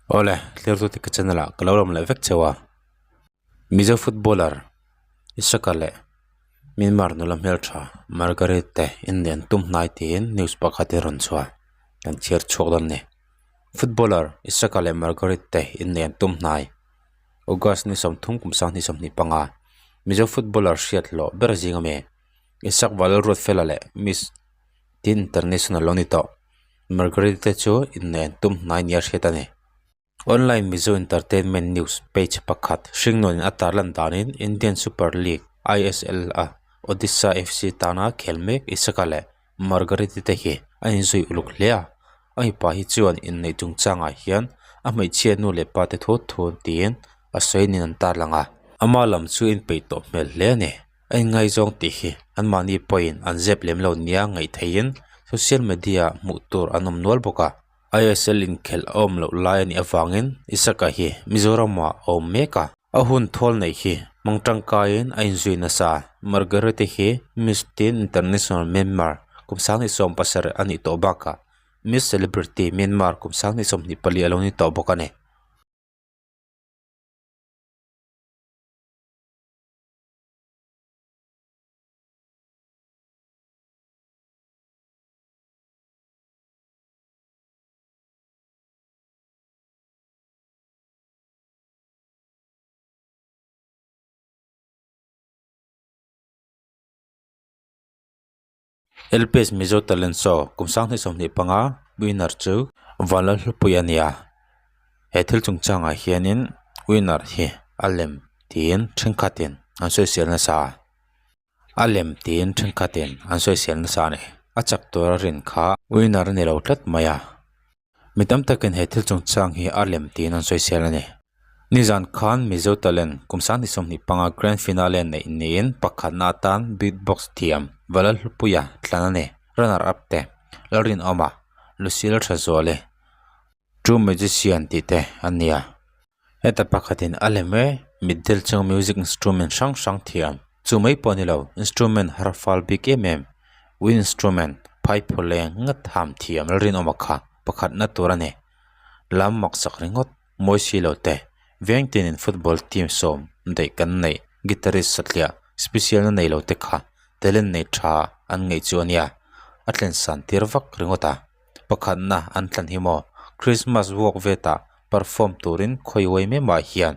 Awle, Tlertute ka channel ah ka lo lawm leh vek cheu a. Mizo footballer Isaka leh Myanmar nula hmeltha Margaret te inlian tum hnai tiin news pakhat hi a rawn chhuah kan chhiar chhuak dawn a ni. Footballer Isaka leh Margaret te inlian tum hnai August ni 30 kum 2025 Mizo footballer hriat hlawh ber zing ami Isak Valruatfela leh Miss Teen International lo ni tawh. Margaret te chu inneih an tum hnai nia hriat a ni. Online Mizo Entertainment News page pakhat hringnuanin a tarlan danin Indian Super League, ISL, a Odisha FC tana khel mek Isaka leh Margaret te hi a inzui uluk hle a. A mipa hi chuan inneih chungchangah hian a hmeichhia nu leh pa te thu thu tiin a sawi nin an tarlang a. Ama lam chu inpeih tawh hmel hle a ni. A inngaizawng tih hi anmahni pawhin an zep lem lo nia ngaih theihin social media ah hmuh tur an awm nual bawk a. ISL inkhelh a awm loh lai a nih avangin Isaka hi Mizoramah a awm mek a. A hun thawl neih hi hmang tangkaiin a inzui nasa. Margarete hi Miss Teen International Myanmar kum 2017 a nih tawh bakah Miss Celebrity Myanmar kum 2024 a lo ni tawh bawk a ni. LPS Mizo Talent Show kum 2025 winner chu Vanlalhlupui a ni a, he thil chungchangah hianin winner hi a lem tiin thenkhatin an sawisel nasa a, a lem tiin thenkhatin an sawisel nasa a ni. A chak tur a rin kha winner a ni lo tlat mai a, mi tam takin he thil chungchang hi a lem tiin an sawisel a ni. Nizan khan Mizo Talent kum 2025 Grand Finale neih niin pakhatna atan beatbox thiam Valalhlupuia tlan a ni. Runner up te Lalrinawma, Lucille Thazuali, True Magician tih te an ni a. Heta pakhatin a lem e, mitdel chunga music instrument hrang hrang thiam chu mai pawh a ni lo, instrument har fal bik em em, wind instrument phaiphawleng ngat ham thiam Lalrinawma kha pakhatna tur a ni. Lam maksak ringawt. Mawi si lo te, veng tinin football team sawm daih kan neih guitarist satliah special na nei lo te kha talent nei tha an ngaih chu a nia, a thlen san tir vak ringawt a. Pakhatna an thlan hi maw Christmas walk vetah perform turin khawi uai mai mah hian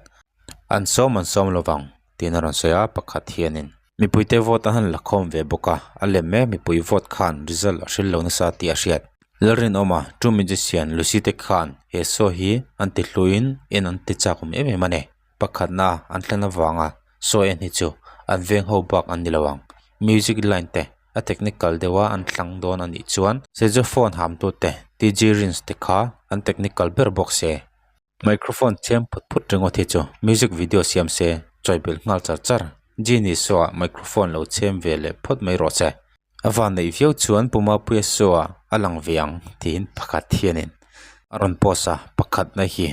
an sawm an sawm lovang tiin a rawn sawi a, pakhat hianin mipuite vote an han la khawm ve bawk a, a lem e mipui vote khan result a hril lo nasa tih a hriat. Lalrinawma, True Magician Lucy te khan he show hi an ti hluin en an ti chak awm em em a ni. Pakhatna an thlen avanga show en hi chu an veng ho bak an ni lo ang. Music line te a technical deuha an thlang dawn a nih chuan saxophone hamtute TG Rins te kha an technical ber bawk se. Microphone chhem phut phut ringawt hi chu music video siam se chawibelh nghal char char. Genie show ah microphone lo chhem ve leh phawt mai rawh se. A van neih viau chuan Pu Mapuia show ah a lang ve ang tiin pakhat hianin a rawn post a, pakhatna hi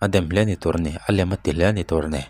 a dem hle ni tur a ni, a lem a ti hle ni tur a ni.